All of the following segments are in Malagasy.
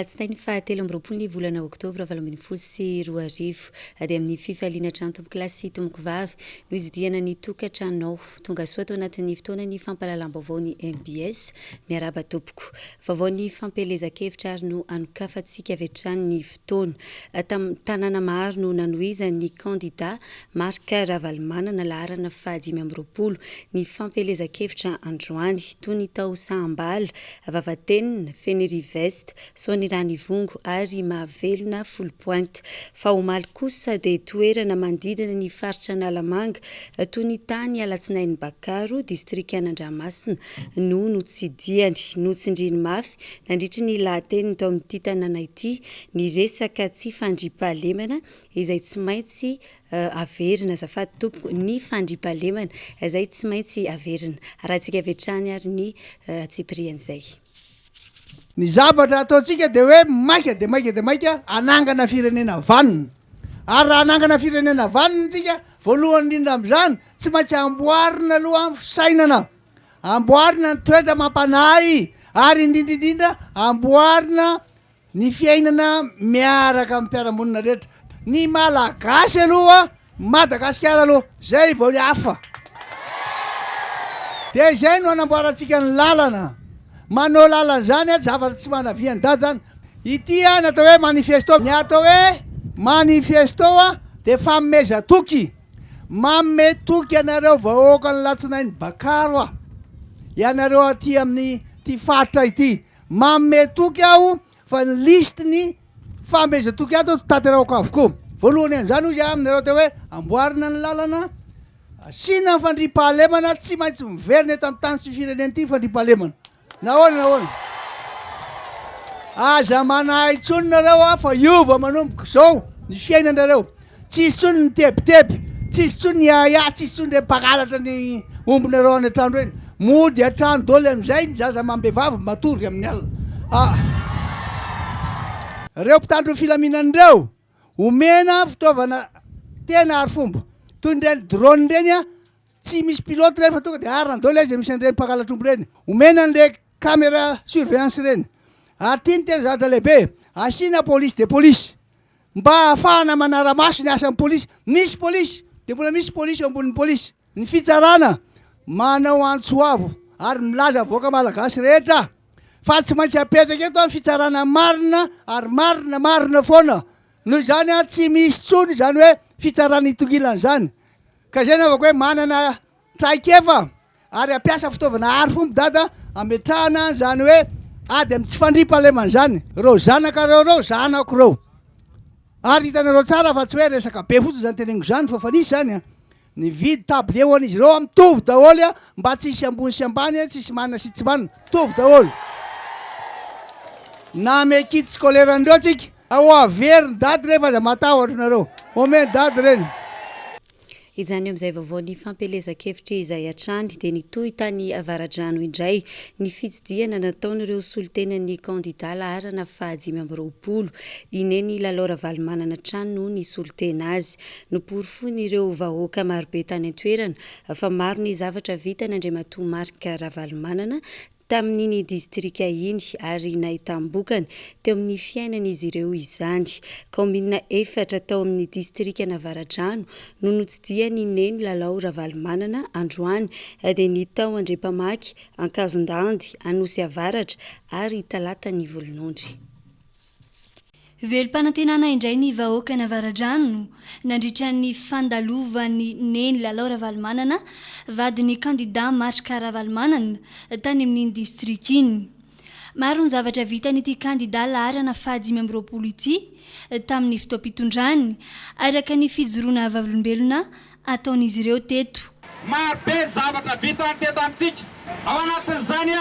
Alatsinainy faha 23 ny volana oktobra 2018 dia amin'ny fifaliana hatrany tompokolahy sy tompokovavy no izidihana ny tokantranonao. Tonga soa ato anatin'ny fotoana ny fampahalalam-baovao ny mbs. Miarahaba tompoko. Vaovao ny fampielezan-kevitra ary no anokafantsika avy hatrany ny fotoana. Tam tanàna maro no nanohizan'ny kandida Marc Ravalomanana laharana faha 25 ny fampielezan-kevitra androany. Toy ny tao Sahambala, Vavatenina, Fenerive Est, Soanierana Ivongo ary Mahavelona Foulpointe. Fa omaly kosa dia toerana manodidina ny faritra Analamanga toy ny tany Alatsinainy Bakaro, distrikan'Andramasina no notsidihany. Notsindriany mafy nandritry ny lahateniny tao amin'ity tanàna ity ny resaka tsy fandriampahalemana izay tsy maintsy averina. Azafady tompoko, ny fandriampahalemana izay tsy maintsy averina. Arahantsika avy hatrany ary ny antsipirian'izay. Ny zavatra ataontsika dia hoe maika dia maika dia maika hanangana firenena vanona. Ary raha hanangana firenena vanona isika, voalohany indrindra amin'izany, tsy maintsy amboarina aloha ny fisainana, amboarina ny toetra amam-panahy, ary indrindra indrindra amboarina Ny fiainana miaraka amin'ny mpiara-monina rehetra. Ny Malagasy aloha, Madagasikara aloha, zay vao ny hafa. Dia izay no anamboarantsika ny lalana. Manao lalana izany an, zavatra tsy manavia an'i Dada izany. Ity an, atao hoe manifesto. Ny atao hoe manifesto an, dia fanomezan-toky. Manome toky anareo vahoakan'i Latsinainy Bakaro aho. Ianareo aty amin'ity faritra ity. Manome toky aho fa ny listy ny fanomezan-toky ato tanterahako avokoa. Voalohany amin'izany hoy aho aminareo teo hoe amboarina ny lalana, asiana ny fandriampahalemana, tsy maintsy miverina eto amin'ny tany sy firenena ity ny fandriampahalemana. Nahoana nahoana? Aza manahy intsony nareo fa hiova manomboka izao ny fiainanareo. Tsy hisy intsony ny tebiteby, tsy hisy intsony ny ahiahy, tsy hisy intsony ireny mpangalatra ny ombinareo any an-trano ireny. Mody an-trano daholo amin'izay ny zaza amam-behivavy matory amin'ny alina. Ah. Ireo mpitandro ny filaminana ireo, omena fitaovana tena arifomba, toy ny ireny drone ireny, tsy misy pilote ireny fa tonga dia arina daholo aiza misy an'ireny mpangalatra omby ireny. Omena an'ilay camera surveillance ireny. Ary ity no tena zavatra lehibe, asiana police de police. Mba hahafahana manara-maso ny asan'ny polisy. Misy polisy, dia mbola misy polisy eo ambonin'ny polisy. Ny fitsarana manao antso avo ary milaza vahoaka malagasy rehetra fa tsy maintsy apetraka eto ny fitsarana marina ary marina marina foana. Noho izany tsy misy intsony izany hoe fitsarana itongilana izany. Ka izay no havako hoe manana traikefa ary hampiasa fitaovana arifomba dada hametrahana an'izany hoe ady amin'ny tsy fandriampahalemana izany. Ireo zanakareo ireo zanako ireo. Ary hitanareo tsara fa tsy hoe resaka be fotsiny izany teneniko izany fa efa nisy izany an. Nividy tablier ho an'izy ireo mitovy daholo an, mba tsy hisy ambony sy ambany, tsy hisy manana sy tsy manana. Mitovy daholo. Name kit scolaire an'ireo tsika. Ho averin'i dada ireny fa aza matahotra nareo. Omeny dada ireny. Hijanona eo amin'izay vaovaon'ny fampielezan-kevitra izay hatrany dia nitohy tany Avaradrano indray ny fitsidihana nataon'ireo solontenan'ny kandida laharana faha 25. I Neny Lalao Ravalomanana hatrany no nisolo tena azy. Noporofoin'ireo vahoaka marobe tany an-toerana fa maro ny zavatra vitan'Andriamatoa Marc Ravalomanana tamin'iny distrika iny ary nahitam-bokany teo amin'ny fiainan'izy ireo izany. Kaominina efatra tao amin'ny distrikan'Avaradrano no notsidihan'i Neny Lalao Ravalomanana androany dia ny tao Andriampamaky, Ankazondandy, Anosy Avaratra ary Talatanivolonondry. Velom-panantenana indray ny vahoakan'Avaradrano nandritra ny fandalovan'i Neny Lalao Ravalomanana, vadin'ny kandida Marc Ravalomanana, tany amin'iny distrika iny. Maro ny zavatra vitan'ity kandida laharana faha 25 ity tamin'ny fotoam-pitondrany, araka ny fijoroana vavolombelona ataon'izy ireo teto. Maro be ny zavatra vitany teto amintsika. Ao anatin'izany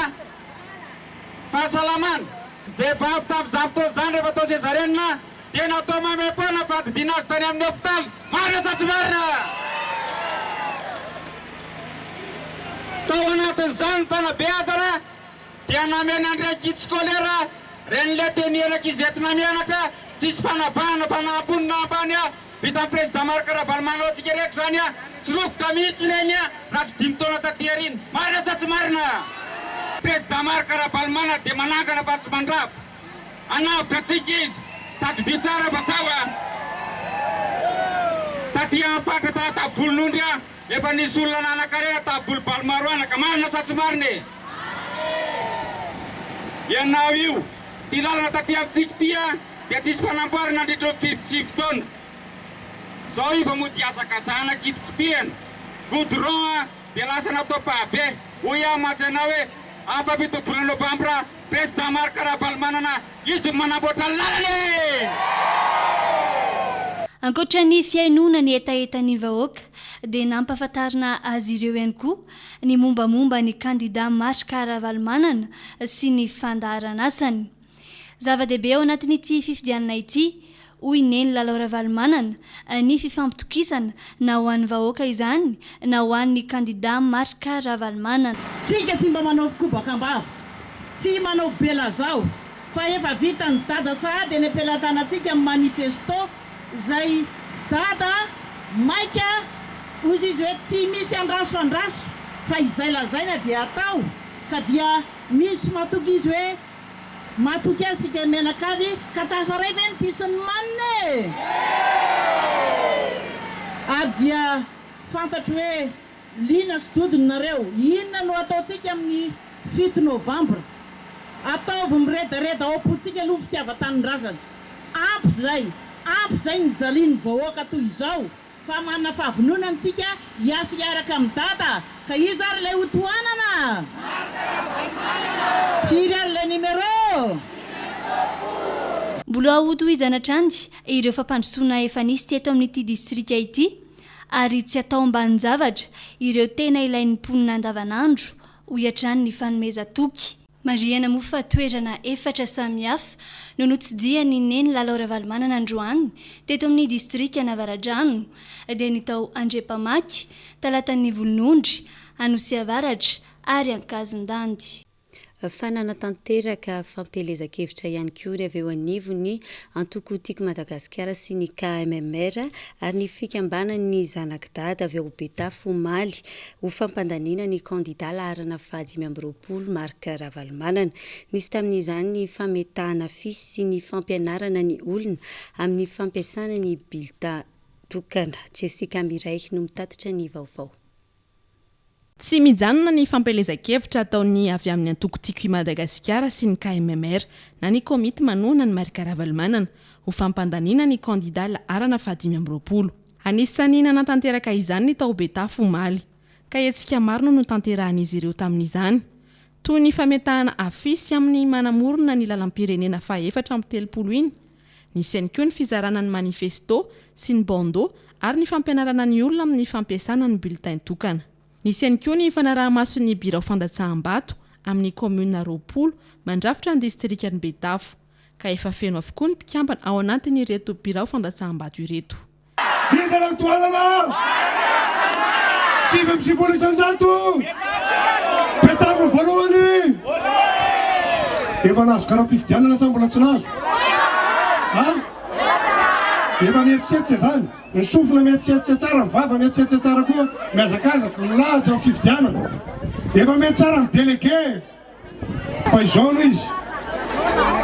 fahasalamana. Vehivavy tamin'izany fotoana izany rehefa atao césarienne dia natao maimaim-poana ny fandidiana azy tany amin'ny hopitaly. Marina sa tsy marina? Tao anatin'izany ny fanabeazana dia namena an'ireny kit scolaire ireny ilay tenue an'ankizy entina mianatra, tsisy fanavahana fa na ambony na ambany. Vitan'i Président Marc Ravalomanana ho antsika rehetra izany a! Tsy rovitra mihitsy ireny a! Raha tsy dimy taona taty aoriana. Marina sa tsy marina? Président Marc Ravalomanana dia manangana fa tsy mandrava. Hanavotra antsika izy. Tadidio tsara fa sao a! Taty amin'ny faritra Talata Volonondry a, efa nisy olona nanan-karena tamin'ny voly Balomaroanaka. Marina sa tsy marina e? Ianao io, ity lalana taty amintsika ity a, dia tsisy fanamboarana nandritry ny fivitsivy taona. Zao io fa mody hihazakazahana kitikitihana. Goudron a, dia lasa natao pavé. Hoy aho mantsy anao hoe, amin'ny fahafito volana novambra, Président Marc Ravalomanana, izy no manamboatra ny lalana e! Ankoatra ny fihainoana ny hetahetan'ny vahoaka dia nampahafantarina azy ireo ihany koa ny mombamomba ny kandida Marc Ravalomanana sy ny fandaharan'asany. Zava-dehibe ao anatin'ity fifidianana ity, hoy Neny Lalao Ravalomanana, ny fifampitokisana na ho an'ny vahoaka izany na ho an'ny kandida Marc Ravalomanana. Tsika tsy mba manao kobaka am-bava, tsy manao be lazao, fa efa vitan'i Dada sahady eny am-pelatanantsika ny manifesto izay Dada maika hozy izy hoe tsy misy andraso andraso fa izay lazaina dia atao ka dia misy matoky izy hoe Matoky azy isika mianakavy ka tafaray ve ny tia sy ny manina e! Ary dia fantatro hoe liana sy dodona nareo, inona no ataontsika amin'ny fito novambra? Ataovy miredareda ao am-pontsika aloha ny fitiavan-tanindrazana. Ampy izay, ampy izay ny nijalian'ny vahoaka toy izao. Fa manana fahavononana isika hiasa hiaraka amin'i Dada, ka iza ary ilay ho tohanana? Marc Ravalomanana! Firy ary ilay numéro? 25! Mbola hotohizana hatrany ireo fampandrosoana efa nisy teto amin'ity distrika ity ary tsy atao ambanin-javatra ireo tena ilain'ny mponina andavanandro, hoy hatrany ny fanomezan-toky. Marihana moa fa toerana efatra samihafa no notsidihan'i Neny Lalao Ravalomanana androany teto amin'ny distrikan'Avaradrano, dia ny tao Andriampamaky, Talatan'ny Volonondry, Anosiavaratra ary Ankazondandy. Fa nanatanteraka fampielezan-kevitra ihany koa ny avy eo anivon'ny antoko Tiako Madagasikara sy ny KMMR ary ny fikambanan'ny Zanak'i Dada avy ao Betafo omaly ho fampandaniana ny kandida laharana faha-25 Marc Ravalomanana. Nisy tamin'izany ny fametahana afisy sy ny fampianarana ny olona amin'ny fampiasana ny bulletin tokana. Jessica Mireille no mitatitra ny vaovao. Tsy mijanona ny fampielezan-kevitra ataon'ny avy amin'ny antoko Tiako i Madagasikara sy ny KMMR na ny komity manohana an'i Marc Ravalomanana ho fampandaniana ny kandida laharana faha-25. Anisan'ny nanatanteraka izany ny tao Betafo omaly, ka hetsika maro no notanterahan'izy ireo tamin'izany, toy ny fametahana afisy amin'ny manamorona ny lalam-pirenena faha 34 iny, nisy ihany koa ny fizarana ny manifesto sy ny bandeau ary ny fampianarana ny olona amin'ny fampiasana ny bulletin tokana. Nisy ihany koa ny fanaraha-maso ny birao fandatsaham-bato amin'ny kaominina 20 mandrafitra ny distrikan'i Betafo. ka efa feno avokoa ny mpikambana ao anatin'ireto birao fandatsaham-bato ireto. Iza no tohanana? 99%! Betafo ny voalohany! Efa nahazo kara-pifidianana sa mbola tsy nahazo? Ha? Efa mihetsiketsika izany, ny sofina mihetsiketsika tsara, ny vava mihetsiketsika tsara koa, mihazakazaka, milahatra amin'ny fifidianana. Efa mety tsara ny délégué. Fa izao no izy,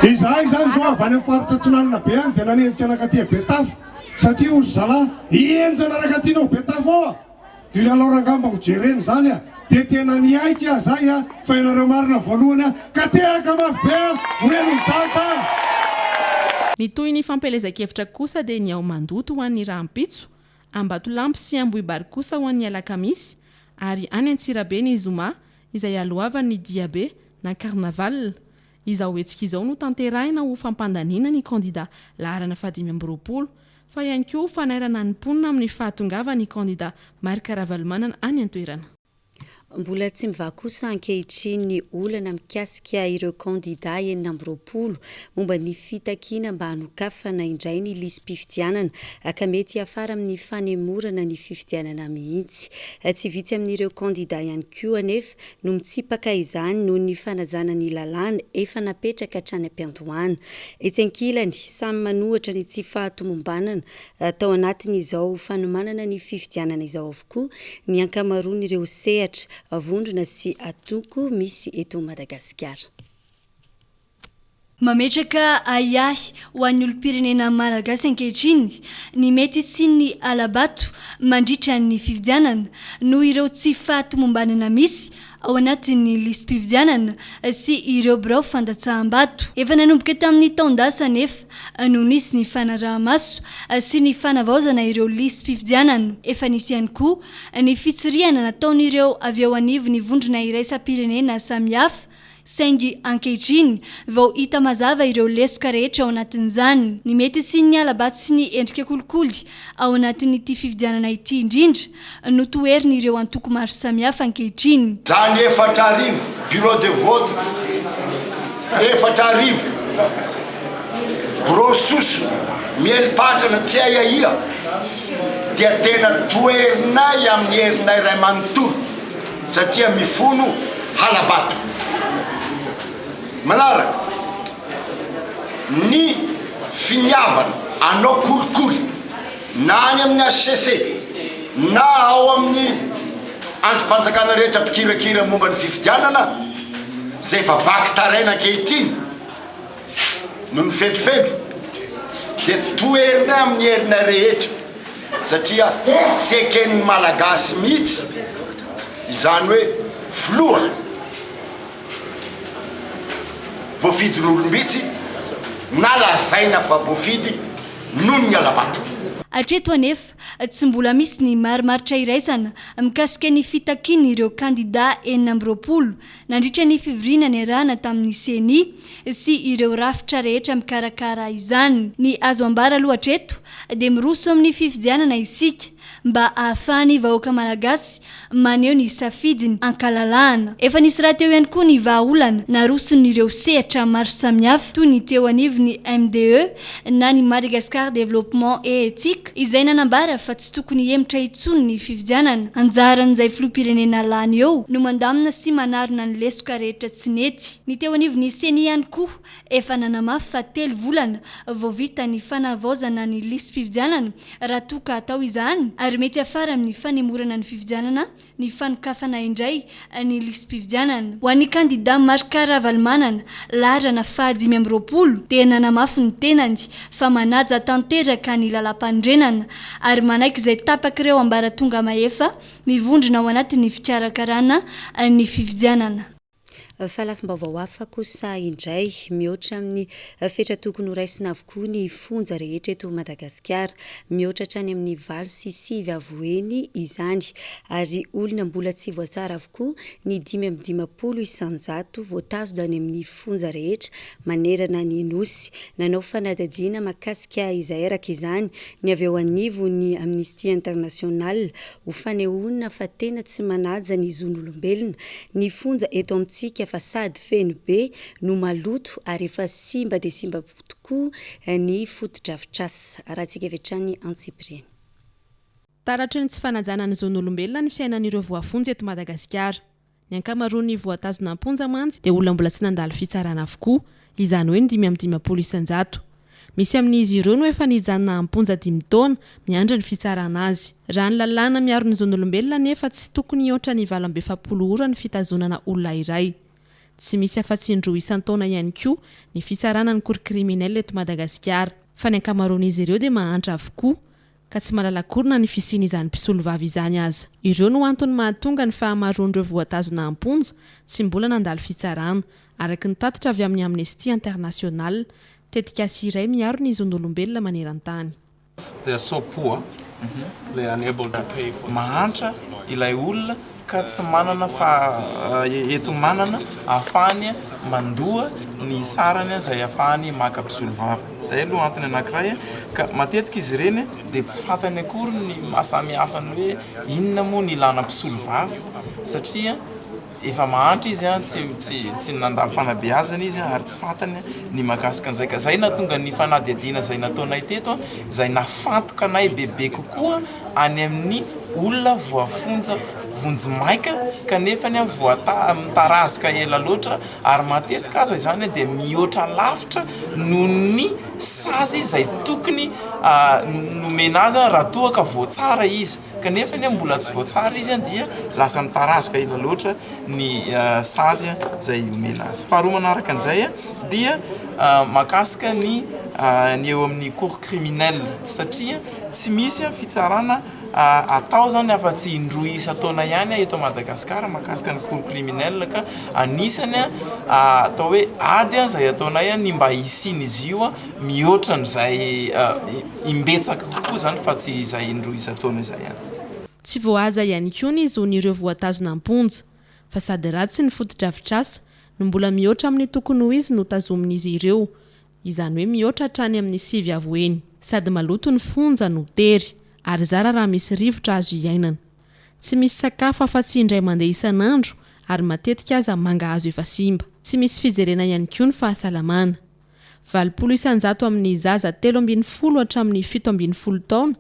izahay izany izao avy any amin'ny faritra Atsinanana be any dia nanenjika nankaty Betafo satria hoy ry zalahy, henjana rangaty nao Betafo ao a! Dia hoy zalahy rangahy mba ho jerena izany a! Dia tena niaiky aho zay a! Fa ianareo marina voalohany a! Ka tehaka mafy be a! Ho henon'i Dada a! Ny tohin'ny fampielezan-kevitra kosa dia ny ao Mandoto ho an'ny rahampitso, Ambatolampy sy Ambohibary kosa ho an'ny alakamisy ary any Antsirabe ny zoma izay aloavan'ny diabe na carnaval. Izao hetsika izao no tanterahina ho fampandaniana ny kandida laharana faha-25 fa ihany koa ho fanairana ny mponina amin'ny fahatongavan'ny kandida Marc Ravalomanana any an-toerana. Mbola tsy mivaha kosa ankehitriny ny olana mikasika ireo kandida 26 momba ny fitakiana mba hanokafana indray ny lisi-pifidianana ka mety hiafara amin'ny fanemorana ny fifidianana mihitsy. Tsy vitsy amin'ireo kandida ihany koa anefa no mitsipaka izany noho ny fanajana ny lalàna efa napetraka hatrany am-piandohana. Etsy ankilany, samy manohatra ny tsy fahatomombanana tao anatin'izao fanomanana ny fifidianana izao avokoa ny ankamaroan'ireo sehatra, vondrona sy antoko misy eto Madagasikara. Mametraka ahiahy ho an'ny olom-pirenena malagasy ankehitriny ny mety hisian'ny hala-bato mandritra ny fifidianana noho ireo tsy fahatomombanana misy ao anatin'ny lisi-pifidianana sy ireo birao fandatsaham-bato. Efa nanomboka tamin'ny taon-dasa anefa no nisy ny fanaraha-maso sy ny fanavaozana ireo lisi-pifidianana. Efa nisy ihany koa ny fitsirihana nataon'ireo avy eo anivon'ny vondrona iraisam-pirenena samihafa Saingy ankehitriny vao hita mazava ireo lesoka rehetra ao anatin'izany. Ny mety hisian'ny hala-bato sy ny endrika kolikoly ao anatin'ity fifidianana ity indrindra no toherin'ireo antoko maro samihafa ankehitriny. Zany 4000 bureau de vote 4000 bureau sosona miely patrana tsy hay ahia dia tena toherinay amin'ny herinay ray manontolo. satria mifono hala-bato. Manaraka, ny finiavana hanao kolikoly na any amin'ny hcc na ao amin'ny andrim-panjakana rehetra mpikirakira momba ny fifidianana izay efa vaky taraina ankehitriny noho ny fendrofendro dia toherinay amin'ny herinay rehetra. satria tsy eken'ny Malagasy mihitsy izany hoe filoha voafidin'olom-bitsy na lazaina fa voafidy noho ny hala-bato. Hatreto anefa, tsy mbola misy ny marimaritra iraisana mikasika ny fitakian'ireo kandidà 26 nandritra ny fivoriana niarahana tamin'ny Ceni sy ireo rafitra rehetra mikarakara izany. Ny azo ambara aloha hatreto dia miroso amin'ny fifidianana isika mba ahafahan'ny vahoaka malagasy maneho ny safidiny ankalalahana. Efa nisy rahateo ihany koa ny vahaolana naroson'ireo sehatra maro samihafa toy ny teo anivon'ny MDE na ny Madagascar Développement et Ethique izay nanambara fa tsy tokony hihemotra intsony ny fifidianana. Anjaran'izay filoham-pirenena lany eo no mandamina sy manarina ny lesoka rehetra tsy nety. Ny teo anivon'ny Ceni ihany koa efa nanamafy fa telo volana vao vita ny fanavaozana ny lisi-pifidianana raha toa ka atao izany ary mety hiafara amin'ny fanemorana ny fifidianana ny fanokafana indray ny lisi-pifidianana. Ho an'ny kandidà Marc Ravalomanana, laharana faha 25, dia nanamafy ny tenany fa manaja tanteraka ny lalàmpanorenana ary manaiky izay tapak'ireo ambaratonga mahefa mivondrona ao anatin'ny fikarakarana ny fifidianana. Fa lafim-baovao hafa kosa indray, mihoatra amin'ny fetra tokony ho raisina avokoa ny fonja rehetra eto Madagasikara. Mihoatra hatrany amin'ny valo sy sivy avo heny izany. Ary olona mbola tsy voatsara avokoa ny 55% voatazona any amin'ny fonja rehetra manerana ny Nosy. Nanao fanadihadiana mahakasika izay araka izany ny avy eo anivon'ny Amnesty International ho fanehoana fa tena tsy manaja ny zon'olombelona ny fonja eto amintsika fa sady feno be no maloto ary efa simba dia simba tokoa ny fotodrafitrasa. Arahantsika avy hatrany antsipiriany. Taratry ny tsy fanajana ny zon'olombelona ny fiainan'ireo voafonja eto Madagasikara. Ny ankamaroan'ny voatazona am-ponja mantsy dia olona mbola tsy nandalo fitsarana avokoa, izany hoe ny 55%. Misy amin'izy ireo no efa nijanona am-ponja dimy taona, miandry ny fitsarana azy. Raha ny lalàna miaro ny zon'olombelona anefa tsy tokony hihoatra ny 48 ora ny fitazonana olona iray. Tsy misy afa-tsy indroa isan-taona ihany koa ny fitsarana ny cour criminelle eto Madagasikara. Fa ny ankamaroan'izy ireo dia mahantra avokoa, ka tsy mahalala akory na ny fisian'izany mpisolovava izany aza. Ireo no antony mahatonga ny fahamaroan'ireo voatazona am-ponja tsy mbola nandalo fitsarana, araka ny tatitra avy amin'ny Amnesty International, tetikasa iray miaro ny zon'olombelona maneran-tany. They are so poor, they are unable to pay for the Mahantra ilay olona ka tsy manana fa enti-manana ahafahany mandoa ny sarany izay ahafahany maka mpisolovava. Izay aloha antony anankiray ka matetika izy ireny dia tsy fantany akory ny maha samy hafa ny hoe inona moa ny ilana mpisolovava satria efa mahantra izy, tsy tsy tsy nandalo fanabeazana izy ary tsy fantany ny mahakasika an'izay ka izay nahatonga ny fanadihadiana izay nataonay teto izay nafantoka anay bebe kokoa any amin'ny olona voafonja vonjimaika kanefa ny voata mitarazoka ela loatra ary matetika aza izany dia mihoatra lavitra noho ny sazy izay tokony nomena azy raha toa ka voatsara izy kanefa ny mbola tsy voatsara izy dia lasa mitarazoka ela loatra ny sazy izay omena azy. Faharoa manaraka an'izay dia. mahakasika ny ny eo amin'ny cour criminelle satria tsy misy fitsarana atao izany afa-tsy indroa isan-taona ihany eto Madagasikara mahakasika ny cour criminelle ka anisany atao hoe ady izay ataonay ny mba hisian'izy io mihoatra an'izay imbetsaka kokoa izany fa tsy izay indroa isan-taona izay ihany. Tsy voahaja ihany koa ny zon'ireo voatazona am-ponja, fa sady ratsy ny fotodrafitrasa no mbola mihoatra amin'ny tokony ho izy no tazomin'izy ireo, izany hoe mihoatra hatrany amin'ny sivy avo heny. Sady maloto ny fonja no tery, ary zara raha misy rivotra azo iainana. Tsy misy sakafo afa-tsy indray mandeha isan'andro ary matetika aza mangahazo efa simba. Tsy misy fijerena ihany koa ny fahasalamana. 80 isan-jato amin'ny zaza 13 hatramin'ny 17 taona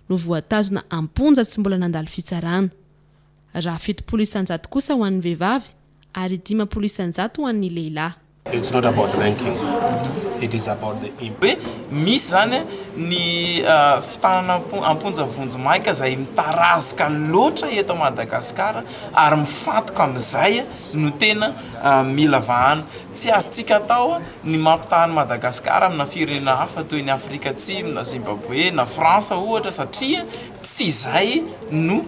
no voatazona am-ponja tsy mbola nandalo fitsarana. Raha 70 isan-jato kosa ho an'ny vehivavy ary 50 isan-jato ho an'ny lehilahy. It's not about ranking, it is about the impact. Hoe misy izany ny fitanana am-ponja vonjimaika izay mitarazoka loatra eto Madagasikara ary mifantoka amin'izay no tena mila vahana. Tsy azontsika atao ny mampitaha an'i Madagasikara amina firenena hafa toy ny Afrika Atsimo na Zimbabwe na France ohatra satria tsy izay no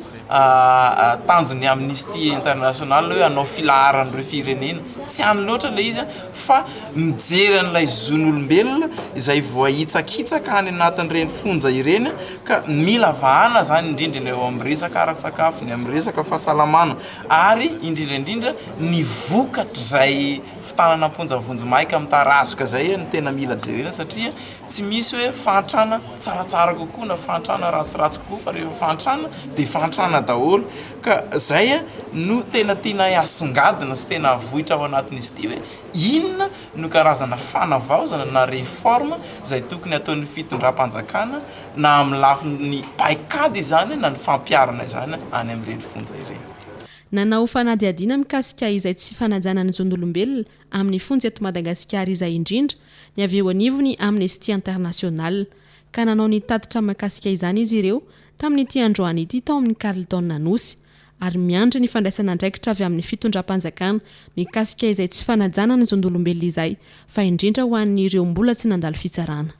tanjon'ny Amnesty International hoe hanao filaharan'ireo firenena. Tsy any loatra ilay izy fa mijery an'ilay zon'olombelona izay voahitsakitsaka any anatin'ireny fonja ireny ka mila vahana izany indrindra ny eo amin'ny resaka ara-tsakafo, ny amin'ny resaka fahasalamana ary indrindra indrindra ny vokatr'izay fitanana am-ponja vonjimaika mitarazoka izay no tena mila jerena satria Tsy misy hoe fahantrana tsaratsara kokoa na fahantrana ratsiratsy kokoa fa rehefa fahantrana dia fahantrana daholo ka zay no tena tianay asongadina sy tena avoitra ao anatin'izy ity hoe inona no karazana fanavaozana na réforme izay tokony ataon'ny fitondram-panjakana na amin'ny lafiny paikady izany na ny fampiharana izany any amin'ireny fonja ireny. Nanao fanadihadiana mikasika izay tsy fanajana ny zon'olombelona amin'ny fonja eto Madagasikara izay indrindra ny avy eo anivon'ny Amnesty International ka nanao ny tatitra mahakasika izany izy ireo tamin'ity androany ity tao amin'ny Carlton Anosy ary miandry ny fandraisana andraikitra avy amin'ny fitondram-panjakana mikasika izay tsy fanajana ny zon'olombelona izay fa indrindra ho an'ireo mbola tsy nandalo fitsarana.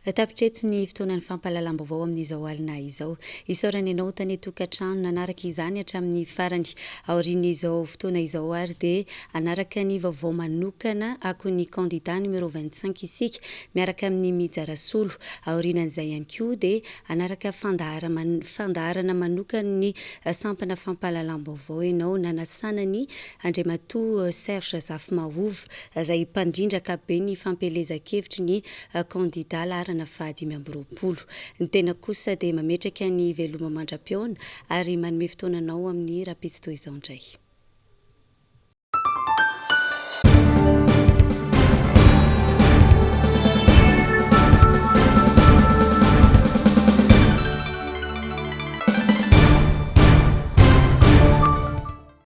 Tapitra eto ny fotoanan'ny fampahalalam-baovao amin'izao alina izao. Isaorana ianao tany an-tokantrano nanaraka izany hatramin'ny farany. Aorian'izao fotoana izao ary dia hanaraka ny vaovao manokana akon'ny kandida numéro 25 isika miaraka amin'i Mija Rasolo. Aorianan'izay ihany koa dia hanaraka fandaharana manokan'ny sampana fampahalalam-baovao ianao nanasana ny Andriamatoa Serge Zafimahova izay mpandrindra ankapobe ny fampielezan-kevitry ny kandida laharana faha 25. Ny tena kosa dia mametraka ny veloma mandra-pihaona ary manome fotoana anao amin'ny rahampitso toy izao indray.